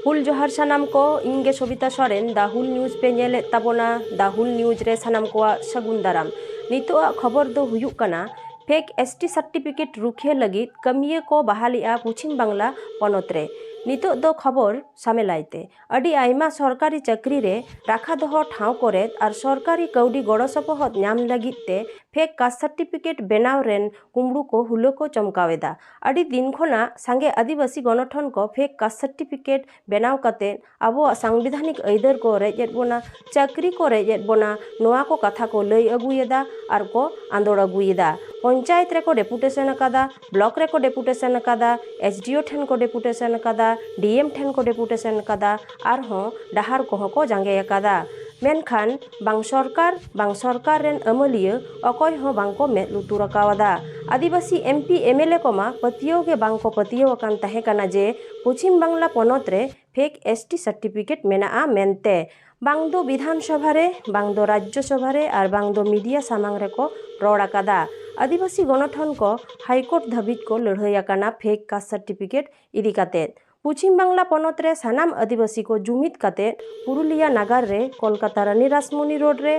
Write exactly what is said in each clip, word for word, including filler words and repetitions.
ᱦᱩᱞ ᱡᱚᱦᱟᱨ ᱥᱟᱱᱟᱢ ᱠᱚ, ᱤᱧ ᱜᱮ ᱥᱚᱵᱤᱛᱟ ᱥᱚᱨᱮᱱ, ᱫᱟ ᱦᱩᱞ ᱱᱤᱭᱩᱡᱽ ᱯᱮ ᱧᱮᱞᱮᱫ ᱛᱟᱵᱚᱱᱟ᱾ ᱫᱟ ᱦᱩᱞ ᱱᱤᱭᱩᱡᱽ ᱨᱮ ᱥᱟᱱᱟᱢ ᱠᱚᱣᱟᱜ ᱥᱟᱹᱜᱩᱱ ᱫᱟᱨᱟᱢ᱾ ᱱᱤᱛᱚᱜ ᱟᱜ ᱠᱷᱚᱵᱚᱨ ᱫᱚ ᱦᱩᱭᱩᱜ ᱠᱟᱱᱟ, ᱯᱷᱮᱠ ᱮᱥ ᱴᱤ ᱥᱟᱨᱴᱤᱯᱷᱤᱠᱮᱴ ᱨᱩᱠᱷᱤᱭᱟᱹ ᱞᱟᱹᱜᱤᱫ ᱠᱟᱹᱢᱤᱭᱟᱹ ᱠᱚ ᱵᱟᱦᱟᱞᱤᱜᱼᱟ ᱯᱚᱪᱷᱤᱢ ᱵᱟᱝᱞᱟ ᱯᱚᱱᱚᱛ ᱨᱮ᱾ ᱱᱤᱛᱚᱜ ᱫᱚ ᱠᱷᱚᱵᱚᱨ ᱥᱟᱢᱮᱞᱟᱭ ᱛᱮ᱾ ᱟᱹᱰᱤ ᱟᱭᱢᱟ ᱥᱚᱨᱠᱟᱨᱤ ᱪᱟᱹᱠᱨᱤ ᱨᱮ ᱨᱟᱠᱷᱟ ᱫᱚᱦᱚ ᱴᱷᱟᱶ ᱠᱚᱨᱮᱫ ᱟᱨ ᱥᱚᱨᱠᱟᱨᱤ ᱠᱟᱹᱣᱰᱤ ᱜᱚᱲᱚ ᱥᱚᱯᱚᱦᱚᱫ ᱧᱟᱢ ᱞᱟᱹᱜᱤᱫ ᱛᱮ ᱯᱷᱮᱠ ᱠᱟᱥᱴ ᱥᱟᱨᱴᱤᱯᱷᱤᱠᱮᱴ ᱵᱮᱱᱟᱣ ᱨᱮᱱ ᱠᱩᱢᱵᱽᱲᱩ ᱠᱚ ᱦᱩᱞᱟᱹ ᱠᱚ ᱪᱚᱢᱠᱟᱣ ᱮᱫᱟ᱾ ᱟᱹᱰᱤ ᱫᱤᱱ ᱠᱷᱚᱱᱟᱜ ᱥᱟᱸᱜᱮ ᱟᱹᱫᱤᱵᱟᱹᱥᱤ ᱜᱚᱱᱚᱴᱷᱚᱱ ᱠᱚ ᱯᱷᱮᱠ ᱠᱟᱥᱴ ᱥᱟᱨᱴᱤᱯᱷᱤᱠᱮᱴ ᱵᱮᱱᱟᱣ ᱠᱟᱛᱮ ᱟᱵᱚᱣᱟᱜ ᱥᱟᱝᱵᱤᱫᱷᱟᱱᱤᱠ ᱟᱹᱭᱫᱟᱹᱨ ᱠᱚ ᱨᱮᱡ ᱮᱫ ᱵᱚᱱᱟ, ᱪᱟᱹᱠᱨᱤ ᱠᱚ ᱨᱮᱡ ᱮᱫ ᱵᱚᱱᱟ, ᱱᱚᱣᱟ ᱠᱚ ᱠᱟᱛᱷᱟ ᱠᱚ ᱞᱟᱹᱭ ᱟᱹᱜᱩᱭᱮᱫᱟ ᱟᱨ ᱠᱚ ᱟᱸᱫᱳᱲ ᱟᱹᱜᱩᱭᱮᱫᱟ᱾ ᱯᱚᱧᱪᱟᱭᱮᱛ ᱨᱮᱠᱚ ᱰᱮᱯᱩᱴᱮᱥᱚᱱ ᱟᱠᱟᱫᱟ, ᱵᱞᱚᱠ ᱨᱮᱠᱚ ᱰᱮᱯᱩᱴᱮᱥᱚᱱ ᱟᱠᱟᱫᱟ, ᱮᱥ ᱰᱤ ᱳ ᱴᱷᱮᱱ ᱠᱚ ᱰᱮᱯᱩᱴᱮᱥᱚᱱ ᱟᱠᱟᱫᱟ, ᱰᱤ ᱮᱢ ᱴᱷᱮᱱ ᱠᱚ ᱰᱮᱯᱩᱴᱮᱥᱚᱱ ᱟᱠᱟᱫᱟ, ᱟᱨᱦᱚᱸ ᱰᱟᱦᱟᱨ ᱠᱚᱦᱚᱸ ᱠᱚ ᱡᱟᱸᱜᱮ ᱟᱠᱟᱫᱟ᱾ ᱢᱮᱱᱠᱷᱟᱱ ᱵᱟᱝ ᱥᱚᱨᱠᱟᱨ, ᱵᱟᱝ ᱥᱚᱨᱠᱟᱨ ᱨᱮᱱ ᱟᱹᱢᱟᱹᱞᱤᱭᱟᱹ ᱚᱠᱚᱭ ᱦᱚᱸ ᱵᱟᱝ ᱠᱚ ᱢᱮᱫ ᱞᱩᱛᱩᱨ ᱟᱠᱟᱣᱟᱫᱟ᱾ ᱟᱹᱫᱤᱵᱟᱹᱥᱤ M P M L A ᱠᱚᱢᱟ ᱯᱟᱹᱛᱭᱟᱹᱣ ᱜᱮ ᱵᱟᱝ ᱠᱚ ᱯᱟᱹᱛᱭᱟᱹᱣ ᱟᱠᱟᱱ ᱛᱟᱦᱮᱸ ᱠᱟᱱᱟ ᱡᱮ ᱯᱚᱪᱷᱤᱢ ᱵᱟᱝᱞᱟ ᱯᱚᱱᱚᱛ ᱨᱮ ᱯᱷᱮᱠ ᱮᱥ ᱴᱤ ᱥᱟᱨᱴᱤᱯᱷᱤᱠᱮᱴ ᱢᱮᱱᱟᱜᱼᱟ ᱢᱮᱱᱛᱮ᱾ ᱵᱟᱝ ᱫᱚ ᱵᱤᱫᱷᱟᱱ ᱥᱚᱵᱷᱟ ᱨᱮ, ᱵᱟᱝ ᱫᱚ ᱨᱟᱡᱽᱡᱚ ᱥᱚᱵᱷᱟ ᱨᱮ, ᱟᱨ ᱵᱟᱝ ᱫᱚ ᱢᱤᱰᱤᱭᱟ ᱥᱟᱢᱟᱝ ᱨᱮᱠᱚ ᱨᱚᱲ ᱟᱠᱟᱫᱟ᱾ ᱟᱹᱫᱤᱵᱟᱹᱥᱤ ᱜᱚᱱᱚᱴᱷᱚᱱ ᱠᱚ ᱦᱟᱭᱠᱳᱨᱴ ᱫᱷᱟᱹᱵᱤᱡ ᱠᱚ ᱞᱟᱹᱲᱦᱟᱹᱭ ᱟᱠᱟᱱᱟ ᱯᱷᱮᱠ ᱠᱟᱥᱴ ᱥᱟᱨᱴᱤᱯᱷᱤᱠᱮᱴ ᱤᱫᱤ ᱠᱟᱛᱮ᱾ ᱯᱚᱪᱷᱤᱢ ᱵᱟᱝᱞᱟ ᱯᱚᱱᱚᱛ ᱨᱮ ᱥᱟᱱᱟᱢ ᱟᱹᱫᱤᱵᱟᱹᱥᱤ ᱠᱚ ᱡᱩᱢᱤᱫ ᱠᱟᱛᱮ ᱯᱩᱨᱩᱞᱤᱭᱟ ᱱᱟᱜᱟᱨ ᱨᱮ, ᱠᱚᱞᱠᱟᱛᱟ ᱨᱟᱱᱤ ᱨᱟᱥᱢᱚᱱᱤ ᱨᱳᱰ ᱨᱮ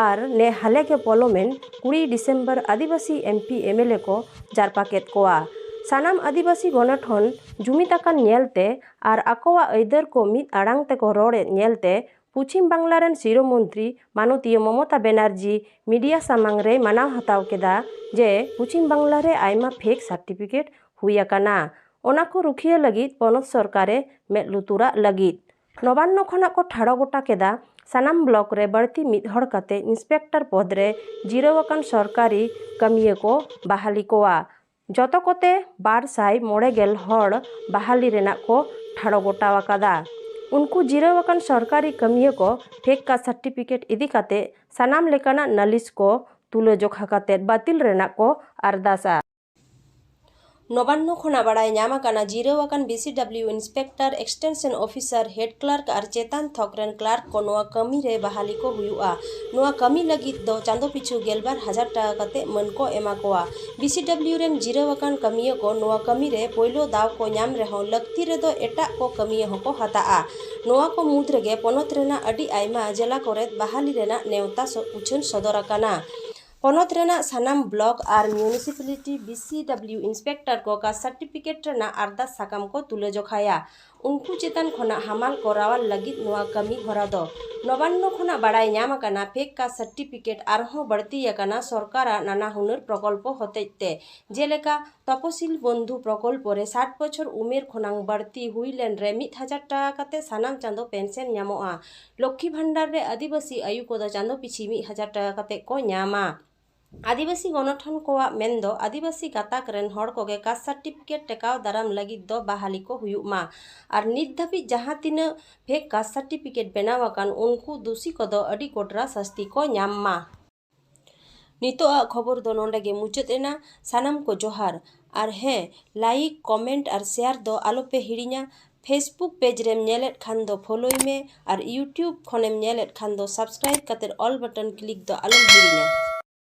ᱟᱨ ᱱᱮ ᱦᱟᱞᱮ ᱜᱮ ᱯᱚᱞᱚᱢᱮᱱ ᱠᱩᱲᱤ December Adivasi M P M L A ᱠᱚ ᱡᱟᱨᱯᱟ ᱠᱮᱫ ᱠᱚᱣᱟ᱾ ᱥᱟᱱᱟᱢ ᱟᱹᱫᱤᱵᱟᱹᱥᱤ ᱜᱚᱱᱚᱴᱷᱚᱱ ᱡᱩᱢᱤᱫ ᱟᱠᱟᱱ ᱧᱮᱞᱛᱮ ᱟᱨ ᱟᱠᱚᱣᱟᱜ ᱟᱹᱭᱫᱟᱹᱨ ᱠᱚ ᱢᱤᱫ ᱟᱲᱟᱝ ᱛᱮᱠᱚ ᱨᱚᱲᱮᱫ ᱧᱮᱞᱛᱮ ᱯᱚᱪᱷᱤᱢ ᱵᱟᱝᱞᱟ ᱨᱮᱱ ᱥᱤᱨᱟᱹ ᱢᱚᱱᱛᱨᱤ ᱢᱟᱱᱚᱛᱤᱭᱟᱹ ᱢᱚᱢᱚᱛᱟ ᱵᱮᱱᱟᱨᱡᱤ ᱢᱤᱰᱤᱭᱟ ᱥᱟᱢᱟᱝ ᱨᱮᱭ ᱢᱟᱱᱟᱣ ᱦᱟᱛᱟᱣ ᱠᱮᱫᱟ ᱡᱮ ᱯᱚᱪᱷᱤᱢ ᱵᱟᱝᱞᱟ ᱨᱮ ᱟᱭᱢᱟ ᱯᱷᱮᱠ ᱥᱟᱨᱴᱤᱯᱷᱤᱠᱮᱴ ᱦᱩᱭ ᱟᱠᱟᱱᱟ, ᱚᱱᱟ ᱠᱚ ᱨᱩᱠᱷᱤᱭᱟᱹ ᱞᱟᱹᱜᱤᱫ ᱯᱚᱱᱚᱛ ᱥᱚᱨᱠᱟᱨᱮ ᱢᱮᱫ ᱞᱩᱛᱩᱨᱟᱜ ᱞᱟᱹᱜᱤᱫ᱾ ᱱᱚᱵᱟᱱᱱᱚ ᱠᱷᱚᱱᱟᱜ ᱠᱚ ᱴᱷᱟᱲᱚ ᱜᱚᱴᱟ ᱠᱮᱫᱟ ᱥᱟᱱᱟᱢ ᱵᱞᱚᱠ ᱨᱮ ᱵᱟᱹᱲᱛᱤ ᱢᱤᱫ ᱦᱚᱲ ᱠᱟᱛᱮ ᱤᱱᱥᱯᱮᱠᱴᱚᱨ ᱯᱚᱫᱽ ᱨᱮ ᱡᱤᱨᱟᱹᱣ ᱟᱠᱟᱱ ᱥᱚᱨᱠᱟᱨᱤ ᱠᱟᱹᱢᱤᱭᱟᱹ ᱠᱚ ᱵᱟᱦᱟᱞᱤ ᱠᱚᱣᱟ᱾ ᱡᱚᱛᱚ ᱠᱚᱛᱮ ᱵᱟᱨ ᱥᱟᱭ ᱢᱚᱬᱮ ᱜᱮᱞ ᱦᱚᱲ ᱵᱟᱦᱟᱞᱤ ᱨᱮᱱᱟᱜ ᱠᱚ ᱴᱷᱟᱲᱚ ᱜᱚᱴᱟ ᱟᱠᱟᱫᱟ᱾ ᱩᱱᱠᱩ ᱡᱤᱨᱟᱹᱣ ᱟᱠᱟᱱ ᱥᱚᱨᱠᱟᱨᱤ ᱠᱟᱹᱢᱤᱭᱟᱹ ᱠᱚ ᱯᱷᱮᱠ ᱠᱟᱥᱴ ᱥᱟᱨᱴᱤᱯᱷᱤᱠᱮᱴ ᱤᱫᱤ ᱠᱟᱛᱮ ᱥᱟᱱᱟᱢ ᱞᱮᱠᱟᱱᱟᱜ ᱱᱟᱹᱞᱤᱥ ᱠᱚ ᱛᱩᱞᱟᱹᱡᱚᱠᱷᱟ ᱠᱟᱛᱮ ᱵᱟᱹᱛᱤᱞ ᱨᱮᱱᱟᱜ ᱠᱚ ᱟᱨᱫᱟᱥᱟ᱾ ᱱᱚᱵᱟᱱᱱᱚ ᱠᱷᱚᱱᱟᱜ ᱵᱟᱲᱟᱭ ᱧᱟᱢ ᱟᱠᱟᱱᱟ, ᱡᱤᱨᱟᱹᱣ ᱟᱠᱟᱱ BCW inspector, extension officer, head clerk ᱟᱨ ᱪᱮᱛᱟᱱ ᱛᱷᱚᱠ ᱨᱮᱱ clerk ᱠᱚ ᱱᱚᱣᱟ ᱠᱟᱹᱢᱤ ᱨᱮ ᱵᱟᱦᱟᱞᱤ ᱠᱚ ᱦᱩᱭᱩᱜᱼᱟ᱾ ᱱᱚᱣᱟ ᱠᱟᱹᱢᱤ ᱞᱟᱹᱜᱤᱫ ᱫᱚ ᱪᱟᱸᱫᱚ ᱯᱤᱪᱷᱩ ᱜᱮᱞᱵᱟᱨ ᱦᱟᱡᱟᱨ ᱴᱟᱠᱟ ᱠᱟᱛᱮ ᱢᱟᱹᱱ ᱠᱚ ᱮᱢᱟ ᱠᱚᱣᱟ᱾ BCW ᱨᱮᱱ ᱡᱤᱨᱟᱹᱣ ᱟᱠᱟᱱ ᱠᱟᱹᱢᱤᱭᱟᱹ ᱠᱚ ᱱᱚᱣᱟ ᱠᱟᱹᱢᱤ ᱨᱮ ᱯᱳᱭᱞᱳ ᱫᱟᱣ ᱠᱚ ᱧᱟᱢ ᱨᱮᱦᱚᱸ, ᱞᱟᱹᱠᱛᱤ ᱨᱮᱫᱚ ᱮᱴᱟᱜ ᱠᱚ ᱠᱟᱹᱢᱤᱭᱟᱹ ᱦᱚᱸᱠᱚ ᱦᱟᱛᱟᱜᱼᱟ᱾ ᱱᱚᱣᱟ ᱠᱚ ᱢᱩᱫᱽ ᱨᱮᱜᱮ ᱯᱚᱱᱚᱛ ᱨᱮᱱᱟᱜ ᱟᱹᱰᱤ ᱟᱭᱢᱟ ᱡᱮᱞᱟ ᱠᱚᱨᱮᱫ ᱵᱟᱦᱟᱞᱤ ᱨᱮᱱᱟᱜ ᱱᱮᱣᱛᱟ ᱥᱚ-, ᱩᱪᱷᱟᱹᱱ ᱥᱚᱫᱚᱨ ᱟᱠᱟᱱᱟ᱾ ᱯᱚᱱᱚᱛ ᱨᱮᱱᱟᱜ ᱥᱟᱱᱟᱢ block ᱟᱨ municipality BCW inspector ᱠᱚ caste certificate ᱨᱮᱱᱟᱜ ᱟᱨᱫᱟᱥ ᱥᱟᱠᱟᱢ ᱠᱚ ᱛᱩᱞᱟᱹ ᱡᱚᱠᱷᱟᱭᱟ᱾ ᱩᱱᱠᱩ ᱪᱮᱛᱟᱱ ᱠᱷᱚᱱᱟᱜ ᱦᱟᱢᱟᱞ ᱠᱚ ᱨᱟᱣᱟᱞ ᱞᱟᱹᱜᱤᱫ ᱱᱚᱣᱟ ᱠᱟᱹᱢᱤ ᱦᱚᱨᱟ ᱫᱚ᱾ ᱱᱚᱵᱟᱱᱱᱚ ᱠᱷᱚᱱᱟᱜ ᱵᱟᱲᱟᱭ ᱧᱟᱢ ᱟᱠᱟᱱᱟ, fake caste certificate ᱟᱨᱦᱚᱸ ᱵᱟᱹᱲᱛᱤ ᱟᱠᱟᱱᱟ ᱥᱚᱨᱠᱟᱨᱟᱜ ᱱᱟᱱᱟ ᱦᱩᱱᱟᱹᱨ ᱯᱨᱚᱠᱚᱞᱯᱚ ᱦᱚᱛᱮᱡ ᱛᱮ, ᱡᱮᱞᱮᱠᱟ ᱛᱚᱯᱚᱥᱤᱞ ᱵᱚᱱᱫᱷᱩ ᱯᱨᱚᱠᱚᱞᱯᱚ ᱨᱮ ᱥᱟᱴ ᱵᱚᱪᱷᱚᱨ ᱩᱢᱮᱨ ᱠᱷᱚᱱᱟᱝ ᱵᱟᱹᱲᱛᱤ ᱦᱩᱭ ᱞᱮᱱ ᱨᱮ ᱢᱤᱫ ᱦᱟᱡᱟᱨ ᱴᱟᱠᱟ ᱠᱟᱛᱮ ᱥᱟᱱᱟᱢ ᱪᱟᱸᱫᱚ ᱯᱮᱱᱥᱚᱱ ᱧᱟᱢᱚᱜᱼᱟ᱾ ᱞᱚᱠᱠᱷᱤ ᱵᱷᱟᱱᱰᱟᱨ ᱨᱮ ᱟᱹᱫᱤᱵᱟᱹᱥᱤ ᱟᱭᱩ ᱠᱚᱫᱚ ᱪᱟᱸᱫᱚ ᱯᱤᱪᱷᱤ ᱢᱤᱫ ᱦᱟᱡᱟᱨ ᱴᱟᱠᱟ ᱠᱟᱛᱮ ᱠᱚ ᱧᱟᱢᱟ᱾ ᱟᱹᱫᱤᱵᱟᱹᱥᱤ ᱜᱚᱱᱚᱴᱷᱚᱱ ᱠᱚᱣᱟᱜ ᱢᱮᱱ ᱫᱚ, ᱟᱹᱫᱤᱵᱟᱹᱥᱤ ᱜᱟᱛᱟᱠ ᱨᱮᱱ ᱦᱚᱲ ᱠᱚᱜᱮ caste certificate ᱴᱮᱠᱟᱣ ᱫᱟᱨᱟᱢ ᱞᱟᱹᱜᱤᱫ ᱫᱚ ᱵᱟᱦᱟᱞᱤ ᱠᱚ ᱦᱩᱭᱩᱜ ᱢᱟ ᱟᱨ ᱱᱤᱛ ᱫᱷᱟᱹᱵᱤᱡ ᱡᱟᱦᱟᱸ ᱛᱤᱱᱟᱹᱜ fake caste certificate ᱵᱮᱱᱟᱣ ᱟᱠᱟᱱ, ᱩᱱᱠᱩ ᱫᱩᱥᱤ ᱠᱚᱫᱚ ᱟᱹᱰᱤ ᱠᱚᱰᱨᱟ ᱥᱟᱹᱥᱛᱤ ᱠᱚ ᱧᱟᱢ ᱢᱟ᱾ ᱱᱤᱛᱚᱜ ᱟᱜ ᱠᱷᱚᱵᱚᱨ ᱫᱚ ᱱᱚᱰᱮ ᱜᱮ ᱢᱩᱪᱟᱹᱫ ᱮᱱᱟ᱾ ᱥᱟᱱᱟᱢ ᱠᱚ ᱡᱚᱦᱟᱨ᱾ ᱟᱨ ᱦᱮᱸ, like, comment ᱟᱨ share ᱫᱚ ᱟᱞᱚᱯᱮ ᱦᱤᱲᱤᱧᱟ᱾ Facebook page ᱨᱮᱢ ᱧᱮᱞᱮᱫ ᱠᱷᱟᱱ ᱫᱚ follow ᱢᱮ ᱟᱨ YouTube ᱠᱷᱚᱱᱮᱢ ᱧᱮᱞᱮᱫ ᱠᱷᱟᱱ ᱫᱚ subscribe ᱠᱟᱛᱮ all button click ᱫᱚ ᱟᱞᱚᱢ ᱦᱤᱲᱤᱧᱟ᱾